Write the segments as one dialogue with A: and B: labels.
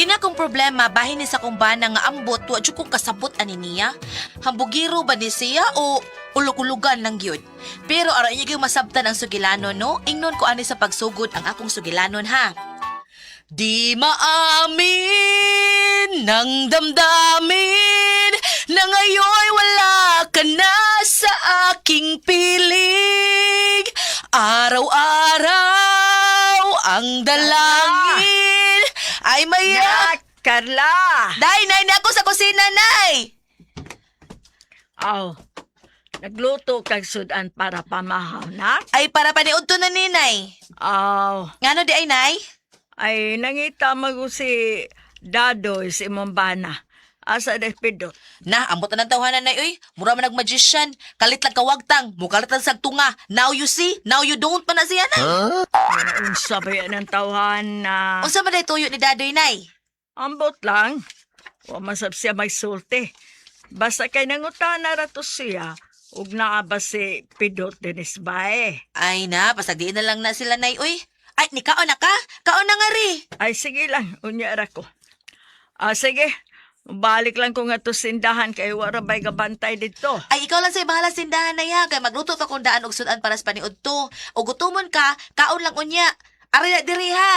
A: Kina kong problema bahin ni sa kong bana nga ambot wa jud kong kasabot ani niya. Hambugiro ba ni siya o ulog-ulugan lang gyud. Pero aron inyo gyud masabtan ang sugilanon no, ingnon ko ani sa pagsugod ang akong sugilanon ha. Di maamin ng damdamin na ngayon'y wala ka na sa aking piling. Araw-araw ang dalangin ay maya...
B: Nak, Carla!
A: Day, nay, na ako sa kusina, nay!
B: Aw, nagluto kag sudan para pamahaw, nak?
A: Ay, para paniudto na ni, nay.
B: Aw,
A: Ngano di ay, nay?
B: ay nangita mago si Dadoy si imong bana. Asa despidot.
A: Na, ambot na ng tawhanan, nay, uy. Mura man nag-magician. Kalit lang kawagtang. Mukalit lang sagtunga. Now you see, now you don't pa na siya, nay.
B: Unsa ba yan ang tawhan na
A: Unsa man day tuyo ni Dadoy, nay?
B: Ambot lang. Wa man sab siya magsulti. Basta kay nangutana ra to siya ug naa ba si Pidot dinis bae.
A: Ay na, pasagdiin na lang na sila, nay, uy. Ay, ni kaon na ka? Kaon na nga ri.
B: Ay sige lang, unya ra ko. Ah, sige. Balik lang ko nga to sindahan kay wara bay gabantay didto.
A: Ay, ikaw lang sa bahala sindahan na ya. Kay magluto pa kong daan og sudan para sa paniud to. O gutumon ka, kaon lang unya. Ari na diri ha.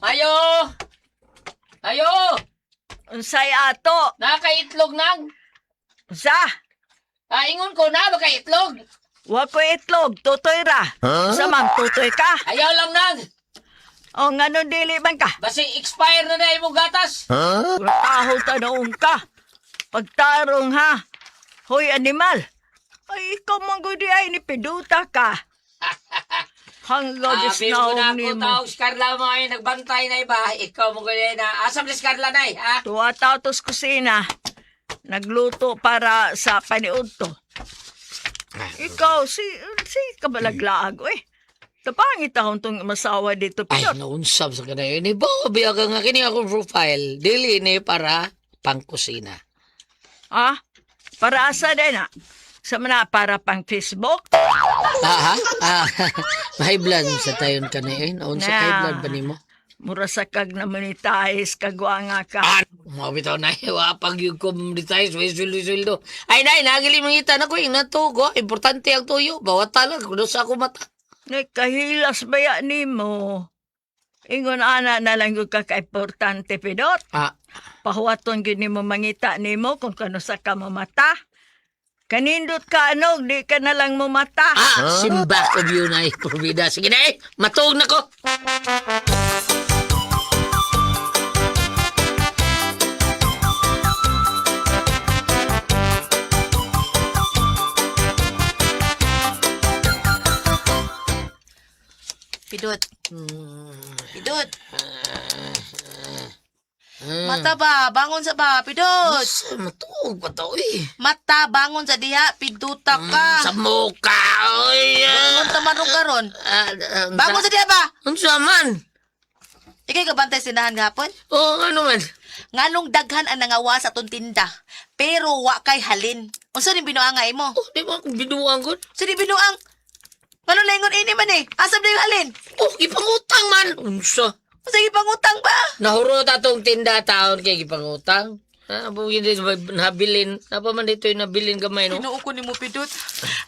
C: Ayo! Ayo!
B: Unsay ato?
C: Nakaitlog nang!
B: Unsa?
C: Ah, ingon ko na, makaitlog!
B: Wa ko itlog, tutoy ra. Unsa man tutoy ka?
C: Ayaw lang nang!
B: O ngano dili man ka?
C: Basi expire na na imong gatas!
B: Taho tanoong ka. Pagtarong ha. Hoy animal. Ay ikaw man gud ay ni piduta ka. Hanggang
C: Ah,
B: ah,
C: mo na
B: naong
C: ako
B: nimo.
C: tawag si Carla mo ay nagbantay na iba. Ikaw mo ganyan na. Asam si Carla na ha?
B: Tuwa tao tos kusina. Nagluto para sa paniudto. Ikaw, si kabalaglaag, eh. Tapangit akong tong masawa dito,
C: Ay,
B: Pidot.
C: naunsab sa kanay. Ni ba, biya ka nga kini akong profile. Dili ni para pangkusina.
B: Ah, para asa din ah. Sa mga para pang Facebook?
C: Ah, ha? Ah, may blood sa tayon ka na eh. Naunsa
B: Na.
C: kay blood ba nimo?
B: Mura sa kag na monetize, kagwa nga ka.
C: Ah, mga bitaw na wapag yung kumretize, may sweldo-sweldo. Ay, nay, nagili mangita na ko, yung natugo. Importante ang tuyo. Bawat talag, kuno sa ako mata.
B: Nagkahilas ba ya nimo? Ingon ana na lang yung kakaimportante, Pidot.
C: Ah,
B: Pahuwaton gyud nimo mangita nimo kung kano sa ka mamata. Kanindot ka ano, di ka na lang mumata.
C: ah, simbak of you, nay, probida. Sige na eh, matuog na ko.
A: Pidot. Pidot. Mata ba? Bangon sa ba? Pidot.
C: Sa matuog pa to eh.
A: Mata, bangon sa diha. Piduta ka.
C: Sa mukha, oy.
A: Bangon ta man karon.
C: Ah, ah,
A: Bangon sa diha ba?
C: Unsa man?
A: Ikay gabantay sindahan gahapon?
C: Oo, ano man?
A: Nganong daghan ang nangawa sa atong tinda. Pero wa kay halin. Unsa ning binuangay mo?
C: Oh, di ba akong binuang ko?
A: Unsa ning binuang? Nganong laingon ini man eh? Asam na yung halin?
C: Oh, ipangutang man. Unsa?
A: Unsa gipangutang ba?
C: Nahurot atong tinda taon kay gipangutang. Ha, bu hindi nabilin. Napa man dito yung nabilin gamay no.
A: Tinuo ko nimo pidot.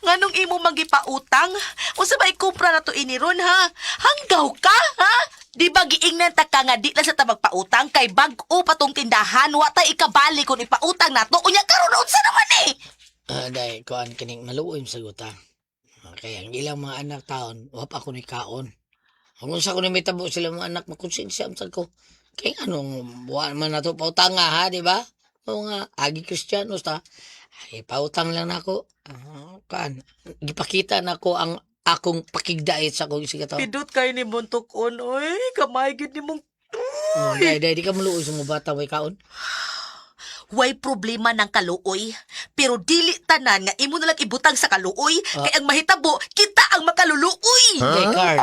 A: Nganong imo magipautang? Unsa ba ikumpra na to ini ron ha? Hanggaw ka ha? Di ba giingnan ta ka nga di lang sa ta magpautang kay bag-o pa tong tindahan wa tay ikabali kung ipautang nato unya karon unsa naman eh?
C: Ah, dai kuan kining maluoy sa gutang. Kaya ang ilang mga anak taon, wa pa ko ni kaon. Kung unsa ko ni mitabo sila mga anak makonsensya sa ko. Kay anong wa man nato pautang nga ha, di ba? Oo nga, agi Kristiyanos ta. Ay, pautang lang nako. Ah, kuan, gipakita nako ang akong pakigdait sa akong isigataw.
A: Pidot kay ni Buntok-on oy, kamay gid nimong
C: Oh, dai dai di ka maluoy sa mga bata way kaon.
A: Way problema ng kaluoy. Pero dili tanan nga imo na lang ibutang sa kaluoy kay ang mahitabo kita ang makaluluoy.
C: Kay Carl.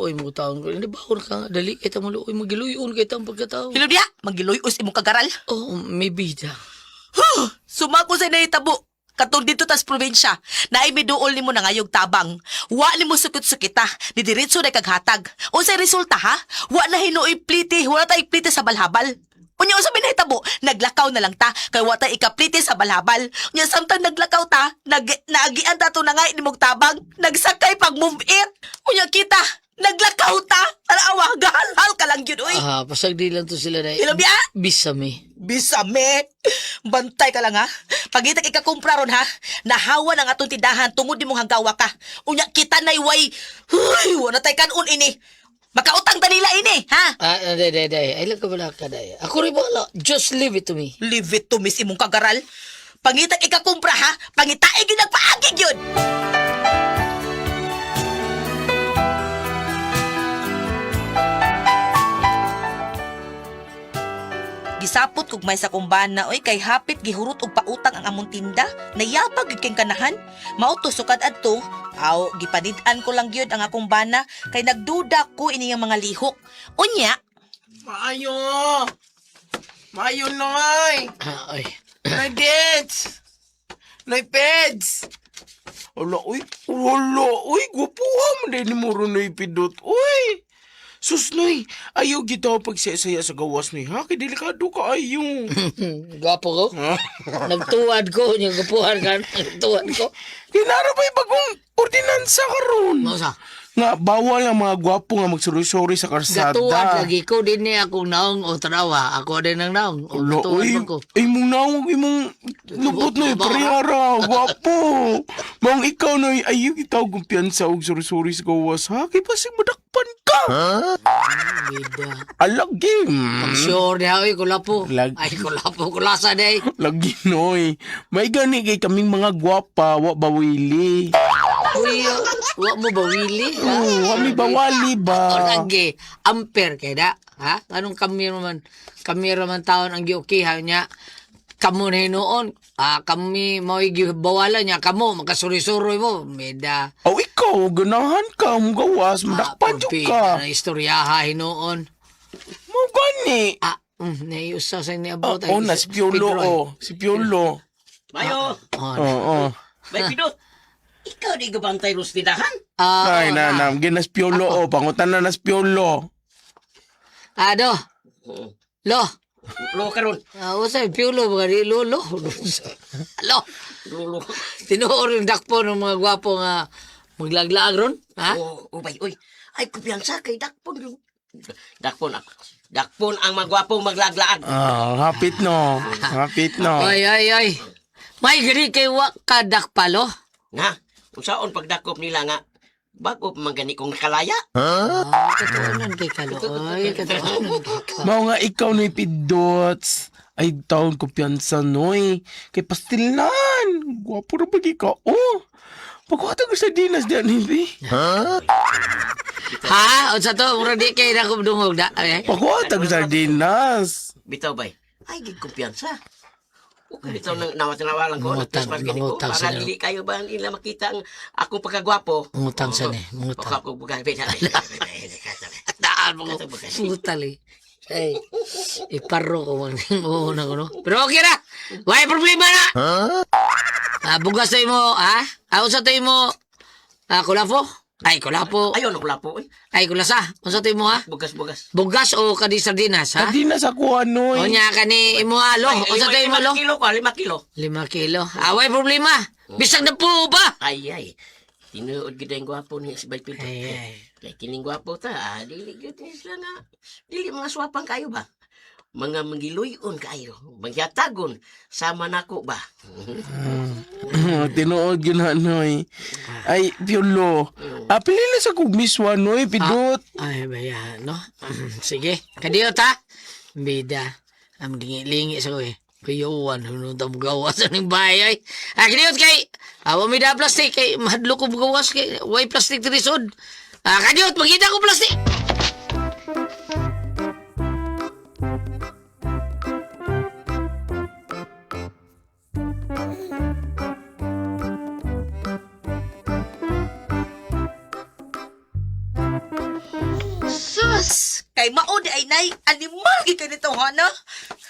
C: Maluoy mo taon ko. Hindi ba ako ka dali kita maluoy magiluyon kay ang pagkatao.
A: Hilom diha, magiluy-us imong kagaral.
C: Oh, may bida.
A: Huh! Sumako sa nahitabo. Katong dito tas probinsya, naay miduol nimo na ngayog tabang. Wa nimo sukit-sukita, ni diretso na kaghatag. Unsay resulta ha? Wa na hinuoy pliti, wala tay pliti sa balhabal. Unya unsa may nahitabo? Naglakaw na lang ta kay wa tay ikapliti sa balhabal. Unya samtang naglakaw ta, naagian ta to nangay nimog tabang, nagsakay pag move it. Unya kita, naglakaw ta. Tanawa, gahalhal ka lang yun, uy.
C: Ah, pasag di lang to sila dai.
A: Hilom diha?
C: Bisame.
A: Bisame! Bantay ka lang ha. Pagita kay kakumpra ron ha. Nahawa ng atong tindahan tungod nimong hanggawa ka. Unya kita nay way. Huy, wala tay kanon ini. Makautang ta nila ini, ha?
C: Ah, day, day, day. Ay lang ka wala ka day. Ako rin wala. Just leave it to me.
A: Leave it to miss imong kagaral. Pangita kay kakumpra ha. Pangitae gyud ang paagi gyud. Gisapot kog may sa kumbana oy kay hapit gihurot og pautang ang among tinda. Nayabag gyud kay kanahan. Mao to sukad adto. Aw, gipanid-an ko lang gyud ang akong bana kay nagduda ko ini nga mga lihok. Unya,
D: Maayo! Maayo, Noy!
C: Ah, ay.
D: Noy, Dits! Noy, Peds! Ala, uy! Wala, uy! Gwapuha mo din mo ron, Noy, Pidot, uy! Sus, Noy! Ayaw gitaw pagsaya sa gawas, Noy, ha? Kay delikado ka ayo.
C: Gwapo ko. Nagtuwad ko. Yung gapuhan ka. Nagtuwad ko.
D: Kinara ba'y bagong ordinansa karon?
C: Mausa.
D: Nga, bawal ang mga gwapo nga magsuroy-suroy sa karsada.
C: Gatuwad lagi ko. Din niya akong naong o tanawa. Ako din ang naong. O
D: Ala,
C: gatuwad
D: uy,
C: man ko.
D: imong naong, imong lupot na parehara, gwapo. Maong ikaw na ayaw itaw kumpiyansa og suri-suri sa gawas, ha? Kay pasig madakpan ka.
C: Bida.
D: Alagi.
C: Sure niya, oy, kulapo. Ay, kulapo, kulasa day.
D: Lagi, noy. May gani kay kaming mga gwapa, wa bawili.
C: Uy, wa mo ba, Willie? Ha?
D: Oo, wa mi bawali ba?
C: O lagi, amper kay da. Ha? Anong kamera man? Kamera man taon ang giukihan niya. Kamo na hinuon. Ah, kami mao'y gibawalan niya. Kamo, makasuri-suroy mo. Meda.
D: Aw, ikaw, ganahan ka, mong gawas, madakpan jud ka.
C: Na istoryaha hinuon.
D: Mo gani.
C: Ah, naiusa sa niabot.
D: Oh, na si Piolo, oh. Si Piolo.
E: Mayo,
C: Oh,
D: Oo, oh.
E: may pidot. Ikaw di gabantay ros tindahan.
C: ah,
D: Ay,
C: oh,
D: na, na. Ginas Piolo, oh. Pangutan na nas Piolo.
C: Ado. Lo.
E: Lo karon.
C: Ah, usay piulo mga di lolo. Lo.
E: Lolo.
C: Tinuor yung dakpo ng mga gwapo nga maglaglaag ron, ha?
E: Oh, ubay oy. Ay kumpiyansa kay dakpon. Dakpon ako. Dakpon ang magwapong maglaglaag.
D: Ah, hapit no. Hapit no.
C: Ay, ay, ay. May gani kay wa ka dakpalo.
E: Na, unsaon pagdakop nila nga bago pa man gani kong nakalaya.
C: Ah, katuonan kay kalo. Ay, katuonan kay ka.
D: Mao nga ikaw no'y pidots. Ay, taon kumpiyansa noy. Kay pastilan. Gwapo ra ba ka? Oh. Pagwatag sa dinas diyan, hindi.
C: Ha? Unsa to? Mura di kay na dungog da. Ay.
D: Pagwatag sa dinas.
E: Bitaw bay. Ay gid kumpiyansa. Okay, bitaw nang nawat-nawalan ko.
C: Mangutang,
E: Nagkrismas gani ko.
C: mangutang
E: Para
C: sa
E: dili kayo ba nila makita ang akong pagkagwapo.
C: Mangutang sa ni, mangutang.
E: Baka ako bugay.
C: Daan mo ko. Putal eh. Ay, iparo ko man. Oo na ko no. Pero okay na. Why problema na? Ah, bugas tayo mo, ha? Ah, unsa tayo mo? Ah, kulapo? Ay, kulapo.
E: Ayaw na kulapo eh.
C: Ay, kulasa. Unsa tayo mo, ha?
E: Bugas, bugas.
C: Bugas o kadi sardinas, ha?
D: Sa dinas ako, anoy.
C: Unya ka ni imo ha, lo.
E: Ay,
C: Unsa tayo mo, lo?
E: 5 kilo ko, 5 kilo.
C: 5 kilo. Ah, way problema. Bisag na po ba?
E: Ay, ay. Tinuod gid ang gwapo ni si Bay Pinto.
C: Ay, ay.
E: Kay kining gwapo ta, ah, dili gyud ni sila nga. Dili mga swapang kayo ba? Mga manggiluyon kayo, mangyatagon sama nako ba?
D: Tinuod yun na, noy. Ay, Piolo. Ah, pili na sa kong miswa, noy, pidot.
C: Ay, baya, no? Sige. Kadiyo ta. Bida. Ang lingi-lingi sa ko eh. Kuyuan, hunod ang gawas sa ning bahay ay. Ah, kadiyo kay. Awa mi da plastic kay mahadlo ko gawas kay way plastic diri sud. Ah, kadiyo magita ko plastic.
A: Ay, animal gid kay nito, Hana.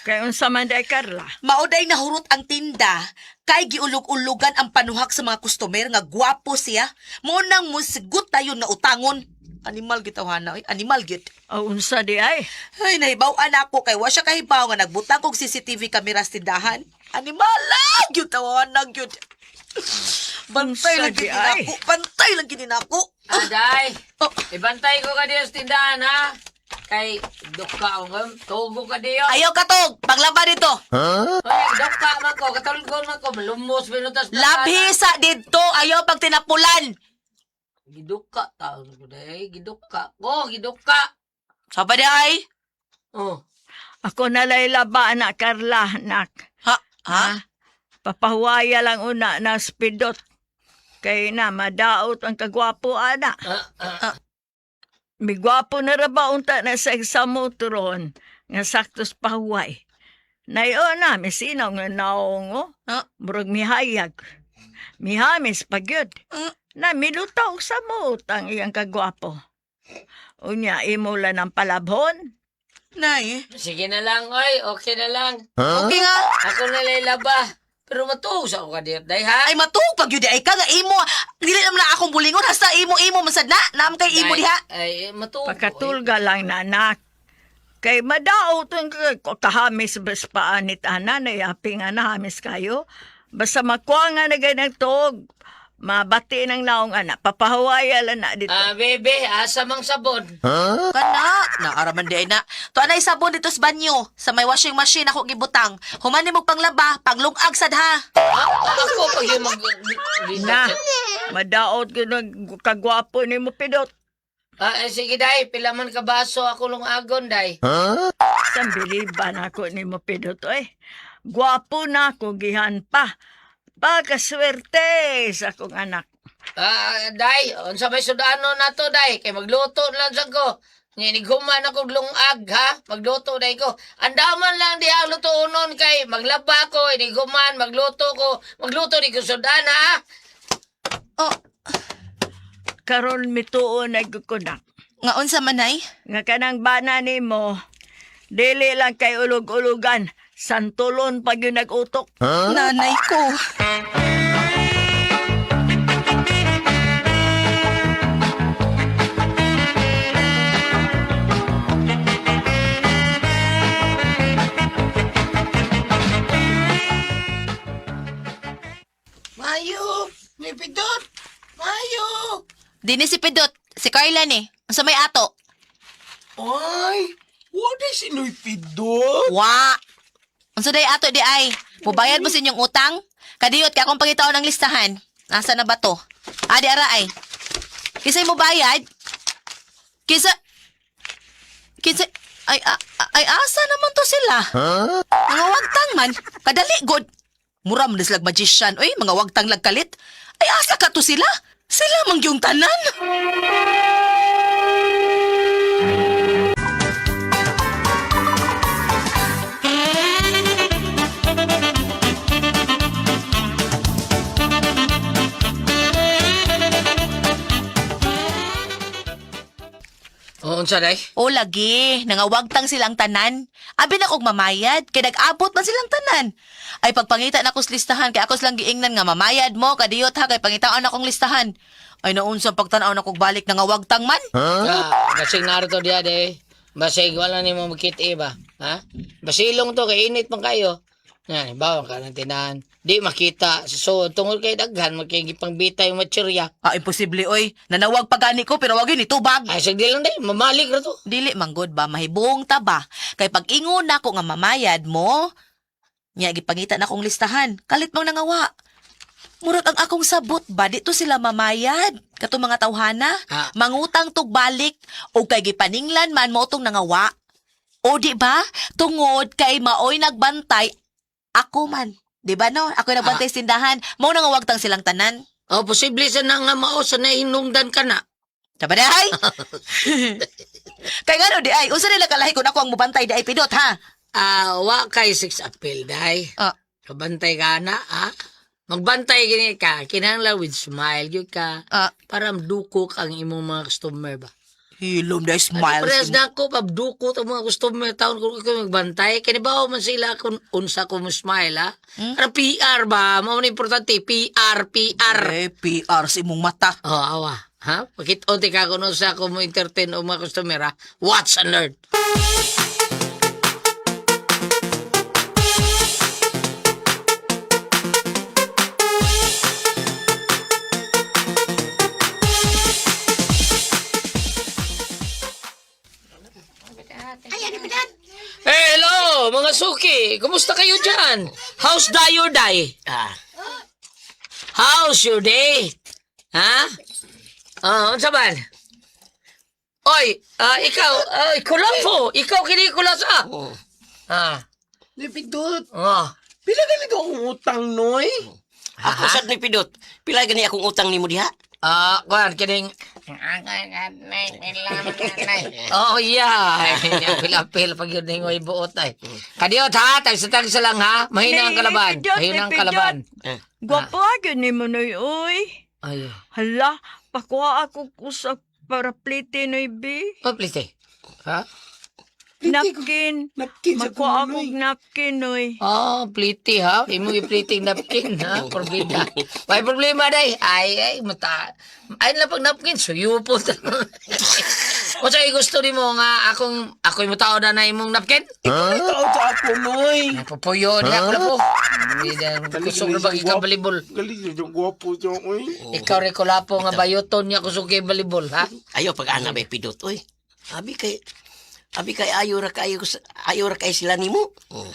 B: Kay unsa man day, Carla?
A: Maoday nahurot ang tinda. Kay giulog-ulugan ang panuhak sa mga customer nga gwapo siya. Mo nang musgot tayo na utangon. Animal gid Hana, oy. Animal gid.
B: O unsa di ay?
A: Ay, nahibaw-an ako kay wa siya kahibaw nga nagbutang kog CCTV camera sa tindahan. Animal ah, gyud tawana gyud. Bantay
B: Unsa
A: lang
B: di
A: gid
B: ay?
A: nako, bantay lang gid nako.
C: Aday,
A: Oh.
C: ibantay ko ka diyo sa tindahan, ha? Kay, duka ko, tugo ka diyo.
A: Ayaw katog, paglaba dito.
C: Hoy, duka man ko, katulgon man ko, malumos, pinutas.
A: Labhisa dito, ayaw pag tinapulan.
C: Giduka, taon ko day, giduka ko, giduka.
A: Saba di ay?
C: Oh.
B: Ako na laba na, Carla, nak.
A: Ha? Ha?
B: Papahuwaya lang una na spidot. Kay na, madaot ang kagwapo, ana.
C: Ah, ah.
B: Migwapo na ra ba unta na sa examotron nga saktos pahuway. Nayo na, misinaw nga naong, oh.
A: Ah.
B: Murag mihayag. Mihamis pagyud.
A: Ah.
B: Na milutaw sa mot ang iyang kagwapo. Unya, imo lang ang palabhon.
A: Nay.
C: Sige na lang, oy, okay na lang.
A: Okay nga.
C: Ako na laba. Pero matuog sa ako ka diyo, day, ha?
A: Ay matuog pag yun di ay ka nga imo. Dili naman na akong bulingon hasta imo imo masad na. Naam kay imo
C: Day,
A: diha.
C: Ay, matuog. ko, oy.
B: Pakatulga lang na anak. Kay madaot ang kahamis bas paanit ana, nayaping ana, hamis kayo. Basta makuha nga na ganang tuog, mabati ng naong ana, papahuwaya lang na dito.
C: Ah, bebe, asa mang sabon?
A: Kana, naaraman di ay na. To anay sabon dito sa banyo, sa may washing machine ako gibutang. Human nimo panglaba, panglungag sad ha.
C: Ah, ako pag yung mag...
B: Na, madaot ko nag kagwapo ni mo pidot.
C: Ah, eh, sige, day. Pila man ka baso ako lungagon, day.
B: Sambiliban ako ni mo pidot, oy. Gwapo na ako, gihan pa. Pagkaswerte sa akong anak.
C: Ah, day, unsa may sudano na to, day? Kay magluto lang sa ko. Nginighuman ako og lungag, ha? Magluto day ko. Andaman lang di ang lutuonon kay maglaba ko, inighuman, magluto ko. Magluto di ko sudan, ha?
A: Oh,
B: Karon mituon nagkukunak.
A: nga unsa man ay?
B: Nga kanang bana nimo, dili lang kay ulog-ulugan, santulon pag yun nag-utok.
A: Nanay ko.
D: Mayo! May pidot! Mayo!
A: Dini si Pidot, si Carla ni. Unsa may ato?
D: Ay! What is si Noy Pidot?
A: Wa. Unsa day ato di ay? Mubayad mo sa inyong utang? Kadiyot kay akong pangitaon ang listahan. Asa na ba to? Ah, di ara ay. Kisay mo bayad? Kisa Kinsa ay ay asa naman to sila? Mga wagtang man, kadali god. Mura man slag magician, oy, mga wagtang lagkalit. Ay asa ka to sila? Sila mang yung tanan.
C: Oh, unsa day?
A: O lagi, nangawagtang silang tanan. Abi na kog mamayad, kay nag-abot man silang tanan. Ay pagpangita na kos listahan, kay ako silang giingnan nga mamayad mo, kadiyot ha, kay pangitaan akong listahan. Ay naunsa pagtan-aw na kog balik nangawagtang man.
C: Ah, basig naruto diya, day. Basig wala nimo makita ba? Ha? Basilong to kay init man kayo. Yan, bawang ka ng tinahan. Di makita. So, tungod kay daghan, magkigipangbita yung materya.
A: Ah, imposible oy. Nanawag pa gani ko pero wag yun itubag.
C: Ay, sige lang day, mamalik ra to.
A: Dili manggod ba mahibong ta ba? Kay pag ingon nako nga mamayad mo, nya gipangita na akong listahan. Kalit mang nangawa. Murag ang akong sabot ba dito sila mamayad? Katong mga tawhana,
C: Ah.
A: mangutang tug balik o kay gipaninglan man mo tong nangawa. O di ba? Tungod kay maoy nagbantay ako man. Di ba no? Ako nagbantay sa tindahan. Mao nangawagtang silang tanan.
C: Oh, posible sa na nga mao sa nahinungdan ka na.
A: Tama di ay? Kay ngano di ay? Unsa nila kalahi kung ako ang mubantay di ay pidot ha?
C: Ah, wa kay six appeal day.
A: Ah.
C: Kabantay ka na, ha? Magbantay gini ka, kinahanglan with smile gyud ka.
A: Ah.
C: Para madukok ang imong mga customer ba.
A: Hilom na smile.
C: Parehas na ako, pabdukot ang mga customer taon ko ko magbantay. Kaya ba man sila kung unsa ko mo smile, ha? Ano PR ba? Mao na importante, PR, PR.
A: Eh, PR sa imong mata.
C: Oh, awa. Ha? Pakit-on ka kung unsa ko mo entertain o mga customer, ha? Watch and learn. Hey, hello, mga suki. Kumusta kayo dyan? How's die your day?
E: Ah,
C: How's your day? Ha? Ah, unsa man? Oy, ikaw, ay, kulapo. Ikaw kini kulasa.
E: oh.
C: Ah.
D: Noy Pidot,
C: Oh.
D: pila ganito akong utang, Noy?
E: Ako sad ni Pidot. Pila gani akong utang nimo diha?
C: Ah, kuan kining Oh, yeah. Apil-apil pag yun ningoy buot ay. Kadiyot ha, tagsa-tagsa lang ha. Mahina ang kalaban.
B: Pidot,
C: Mahina ang
B: Pidot.
C: kalaban.
B: Gwapo agad ni mo, Noy, oy.
C: Ay.
B: Hala, pakuha ako ko sa paraplite, Noy, B.
C: Oh, please. Eh. Ha?
B: Napkin.
D: Napkin sa
B: Makuha
D: kuno,
B: ako
D: Noy.
B: napkin, Noy.
C: Oh, pliti ha. Imo ipliti napkin ha. Problema. May problema day. Ay ay mata. Ay na pag napkin suyo po. O sa gusto nimo nga akong ako'y mutao na na imong napkin?
D: Ikaw sa ako, Noy.
C: Napupuyo niya ako na po. Hindi na kusog na bagi ka balibol.
D: Galing yung gwapo siya, oy.
C: Ikaw rin kulapo nga bayoton niya kusog kay balibol ha.
E: Ayo pag ana bay Pidot oy. Abi kay ayo ra kayo ayo ra kay sila nimo. Oh,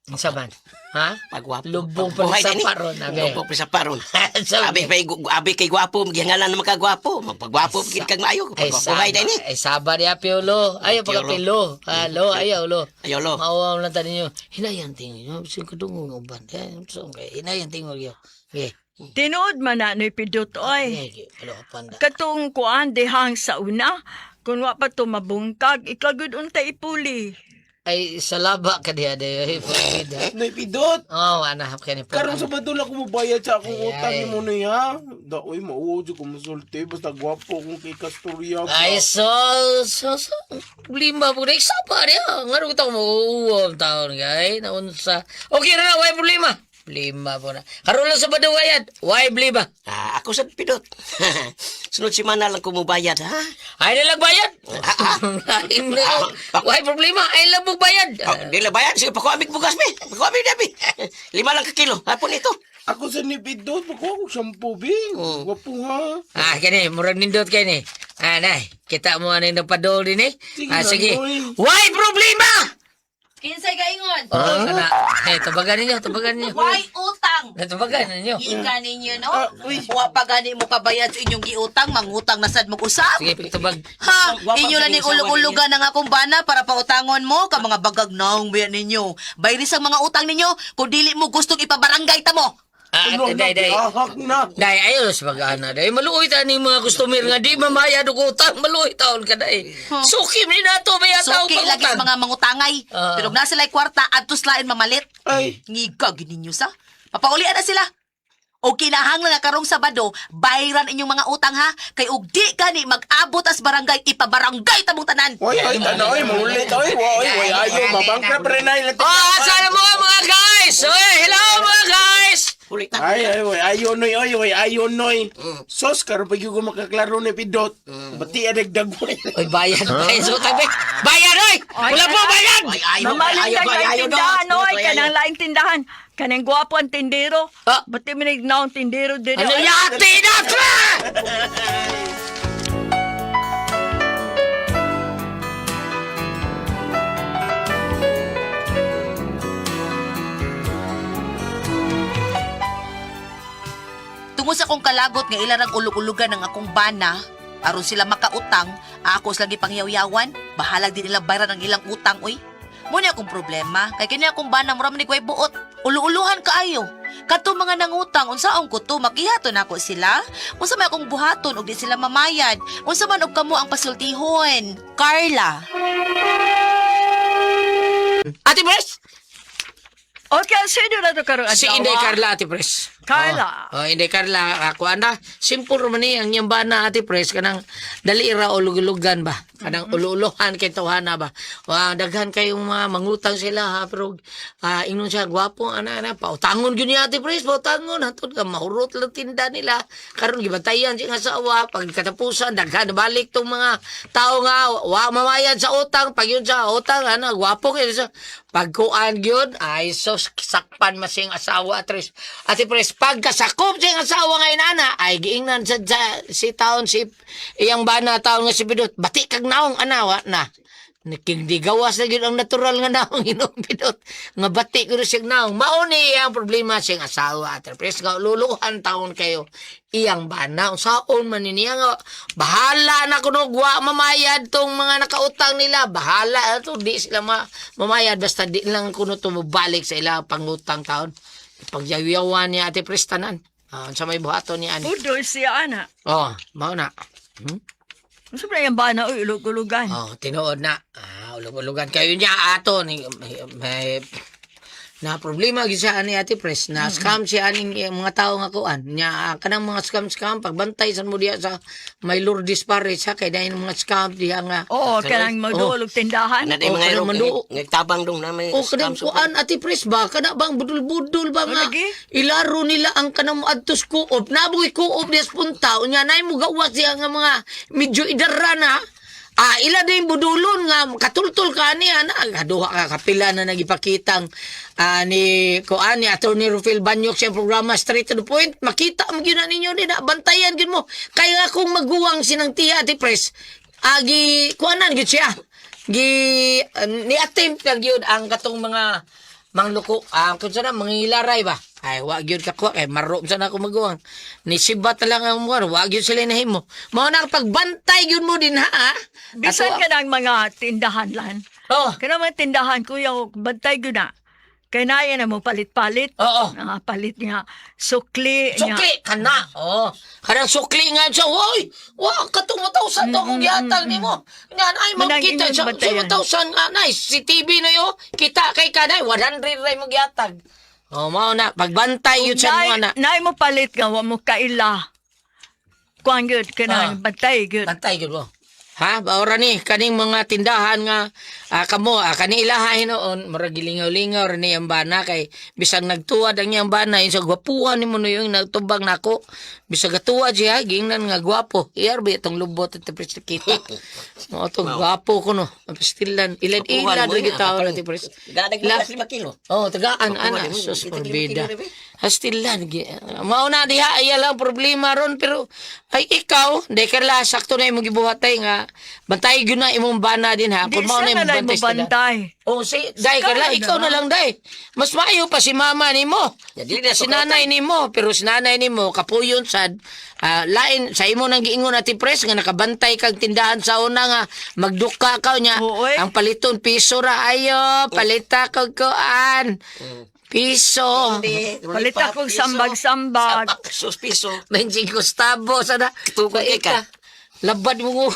C: Unsa man? Ha?
E: pagwapo.
C: Lubong pa
E: Pagbuhay
C: sa
E: din eh.
C: paron, abi.
E: Lubong pa sa paron.
C: Sabi-
E: Abi kay gwapo, gihangalan na makagwapo. Magpagwapo gid kag maayo.
C: Ay,
E: Pagwapo
C: saba,
E: din eh.
C: ay, saba niya, Piolo. Ayaw, pagkapilo. Halo, ayaw, lo.
E: Ayo lo.
C: Maawaw lang tayo ninyo. Hinayan tingog. Sing kadungog ang uban. Eh, so, okay. Hinayan tingog yun. Okay.
B: Tinuod man na, Noy Pidot, oy.
C: Okay, alo, panda.
B: Katong kuan dihang sa una, kung wa pa to mabungkag, ikagud unta ipuli.
C: Ay, salaba ka diha, dayo. Ay, pagkida.
D: Noy Pidot,
C: Oh, ana, kani po.
D: karon sa badula ko mobayad sa akong
C: Ay,
D: utang
C: ay.
D: nimo, Noy, ha? Da, oy, mauo jud ko musulti. Basta gwapo kung kay Kasturya.
C: Ay, so, problema po. Ay, saba niya. Nga rin ko mauuwam taon, gay. Naunsa. Okay na, why problema? Problema po na. Karoon lang sa baduwayan. Why problema?
E: Ah, ako sad Pidot. Sunod semana lang ko mobayad ha.
C: Ay, nalang bayad. Ay, why problema? Ay, lang bayad.
E: Oh, di la bayad sige pakuha mig bugas mi. Pakuha mig dabi. 5 lang ka kilo. Hapon ito.
D: Ako sa ni Pidot, pakuha ko shampoo, bi. Gwapo, ha?
C: Ah, kini, murag nindot kini. Ah, nay, kita mo ano yung napadol din eh.
D: Sige
C: Ah,
D: na,
C: sige.
D: Noy.
C: Why problema?
A: Kinsay gaingon?
C: Oh, kana. Eh, tubagan ninyo, tubagan ninyo.
A: Why utang?
C: Eh, tubagan ninyo.
A: Gikan ninyo, no?
D: Ah, uy.
A: Wa pa gani mo kabayad sa inyong giutang, mangutang na sad mo usab.
C: Sige, tubag.
A: Ha?
E: Wa pa
A: Inyo lang
E: sa
A: ning ulog-ulugan ang akong bana para pautangon mo ka mga bagag naong biya ninyo. Bayris ang mga utang ninyo kung dili mo gustong ipabarangay ta mo.
C: Ah,
D: Ano,
C: day, day.
D: Ahak na.
C: Day, ayaw sa pag-ana. Day, maluoy ta ni mga customer nga di mamayad og utang. Maluoy taon ka, day. Suki ni nato, may ataw
A: Suki lagi sa
C: pangutang.
A: mga mangutangay.
C: Ah.
A: Pero na sila'y kwarta adto lain mamalit.
D: Ay,
A: Ngiga gid ninyo sa. Papaulian na sila. O kinahanglan nga karong Sabado, bayran inyong mga utang ha. Kay og di gani mag-abot as barangay, ipabarangay tamong tanan.
D: oy, oy, tana, oy, maulit, oy, oy, oy, ayo, mabankrupt rin ay.
C: Oh, sana mo mga guys! Oy, hello mga guys!
E: Ulit na.
D: Ay, ay, oy, ayo, Noy, oy, oy, ayo, Noy. Sos, karon pag yung makaklaro ni Pidot. Bati, adagdag, oy.
C: Oy, bayad, bayad. So, tabi. Bayad, oy! Wala po, bayad!
E: Ay ayo
B: Mamaling
E: ayo
B: kay
E: ayo
B: laing tindahan, oy. Kanang laing tindahan. Kanang gwapo ang tindero.
C: Ah.
B: Bati minig na ang tindero diri.
C: Ano
B: oy.
C: yati na tra?
A: Tungod sa akong kalagot nga ilarang ulog-ulugan ng akong bana, aron sila makautang, ako silang gipangyaw-yawan, bahalag din nila bayran ang ilang utang, oy. Mo ni akong problema, kay kini akong bana mura man ni kway buot. Ulu-uluhan kaayo. Kadto mga nangutang, unsaon ko to, makihaton ako sila? Unsa may akong buhaton og di sila mamayad? Unsa man og kamo ang pasultihon? Carla.
C: Ate Bres!
B: Okay, sino na to karong
C: Si
B: adlaw?
C: Inday Carla, Ate Pres.
B: Carla.
C: Oh, Inday Carla, ako ana, simple man ni ang iyang bana, Ate Pres, kanang dali ra o lugulugan ba? Kanang ululuhan kay tawhana ba? Wa daghan kayong mga mangutang sila ha, pero ingnon siya gwapo ana ana, pautangon gyud niya, Ate Pres, pautangon hantod ka mahurot lang tinda nila. Karon gibantayan siya nga asawa pag katapusan daghan balik tong mga tao nga wa mamayad sa utang pag yun sa utang ana gwapo kay sa pagkuan gyud ay sus sakpan masing asawa atres Ate Pres pagkasakop siyang asawa ngayon ana ay giingnan sa si taon si iyang bana taon nga si Pidot bati kag naong ana wa na King gawas na gyud ang natural nga naong inom Pidot nga bati ko siyang naong mao ni ang problema siyang asawa Ate Pres nga luluhan taon kayo iyang bana unsaon man ni niya nga bahala na kuno wa mamayad tong mga nakautang nila bahala to di sila mamayad basta di lang kuno to mobalik sa ila pangutang taon pagyaw-yawan niya Ate Pres tanan sa may buhaton niya ani
B: Budol siya, ana.
C: Oh, mao na.
B: Ano ba yung bana, uy, ulug-ulugan.
C: Oh, tinuod na. Ulog-ulogan kayo niya ato ni may na problema gyud siya ani Ate Pres na scam siya aning mga tao nga kuan nya kanang mga scam scam pagbantay san mo diha sa may Lourdes Paris ha kay dahil mga scam diha nga.
B: Oo, kanang magduol og tindahan.
E: Ana day
C: Oh,
E: mga
C: kanang
E: irog
C: manduo.
E: nagtabang dong na may
C: O kanang
E: scam sa
C: kuan Ate Pres ba kana bang budol-budol ba nga
B: Lagi.
C: ilaro nila ang kanang moadtos kuop nabuhi kuop diha sa punta unya nay mo gawas diha nga mga medyo idara na. Ila din budulon nga katultol ka ni ana kaduha ka kapila na nagipakitang ni kuan ni Attorney Rufil Banyok sa programa Straight to the Point makita mo gyud na ninyo din na bantayan gyud mo kaya nga kung maguwang sinang tiya Ate Pres agi kuanan gyud siya gi ni attempt lang gyud ang katong mga mangluko kung sana mangilaray ba ay wa gyud ka kuha kay maro sana ako maguwang ni sibat na lang ang muar wa gyud sila nahimo mao na ang pagbantay gyud mo din ha, ah.
B: Bisan
C: Ato-
B: kanang mga tindahan lan.
C: Oh.
B: Kanang mga tindahan, kuya, bantay gyud na. Kay naya na mo palit-palit.
C: Oo.
B: Nga palit niya. Sukli niya.
C: Sukli ka na. Oh. Kanang sukli nga siya. Oy, wa katong 1,000 to akong gihatag nimo. Nga ay
B: Manang
C: makita
B: ingon
C: sa
B: bantayan.
C: 1,000 nga nice si TV na yo. Kita kay kanay 100 ray mo gihatag. Oh, mao na pagbantay yun sa
B: Nay,
C: mga na.
B: nay mo palit nga, wa mo kaila. Kuan gyud kanang bantay gyud.
C: Bantay gyud mo. Ha, baora ni kaning mga tindahan nga kamo kani ilaha hinuon murag gilingaw-lingaw ra ni ang bana kay bisag nagtuwad ang iyang bana sa gwapuhan nimo no yung nagtubang nako bisag gatuwad siya giingnan nga gwapo iyar ba itong lubot at pres kita mo to gwapo ko no pastilan ilan
E: Gwapuhan
C: ilan
E: mo
C: ra
E: yun,
C: gyud tawo
E: kapag-
C: na pres.
E: Gadag mo 5 kilo.
C: Oh, tagaan
E: Gwapuhan
C: ana
E: mo,
C: sus
E: kita kilo,
C: porbida.
E: kilo, be.
C: Hastilan mao na diha iya lang problema ron pero ay ikaw di ka la sakto na imong gibuhatay nga bantay gyud na imong bana din ha
B: Di
C: kung mao
B: siya
C: na
B: na
C: imong
B: lang mo
C: bantay sa tindahan.
B: bantay.
C: Oh, si dai ka la
B: Ikaw
C: ikaw
B: na.
C: na lang dai. Mas maayo pa si mama nimo.
E: Ya, dili na
C: Si
E: to
C: nanay nimo, pero si nanay nimo kapuyon sad lain sa imo nang giingon ati pres nga nakabantay kag tindahan sa una nga magduka ka nya.
B: Oo, eh.
C: Ang paliton piso ra ayo, palita kag kuan. Piso.
E: Hindi,
B: Palit akong sambag-sambag.
E: Sambag, sus piso.
C: 25 Gustavo sana.
E: Tukod kay ka.
C: Labad mo.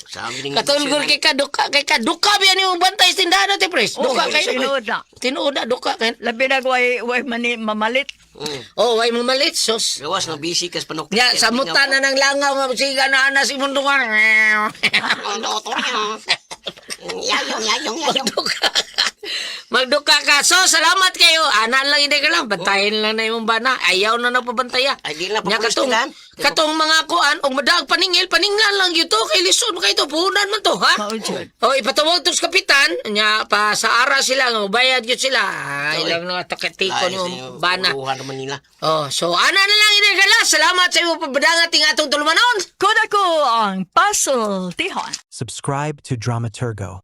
E: Sabi ning
C: Katulgol kay ka duka kay ka duka biya nimo bantay sa tindahan ati pres.
B: Oo,
C: Duka kay.
B: tinuod na.
C: Tinuod na duka kay.
B: Labi na way mani, mamalit.
C: Oh, way mo malit sos.
E: Gawas na busy kas panok.
C: Nya, samutan na ng langaw nga siga na anas imong dungan.
E: Yayong, yayong, yayong.
C: Magduka ka. Magduka ka. So, salamat kayo. Ana lang hindi ka lang. Bantayan lang na imong bana. Ayaw na nagpabantaya.
E: Ay, di na
C: Nya, katong,
E: papulistilan.
C: katong mga kuan, og madag paningil, paninglan lang yun to. Kay lisod mo kayo to. Puhunan man to, ha?
B: Mao jud.
C: O, ipatawag to sa kapitan. Nya, pa sa ara sila, nga mubayad yun sila. Ay,
E: Oy.
C: lang na takatiko ni imong bana.
E: Uruhan naman nila.
C: Oh, so ana na lang ini ka lang. Salamat sa imong pabadangat ting atong tulumanon.
B: Kuda ko ang puzzle tihon.
F: Subscribe to Dramaturgo.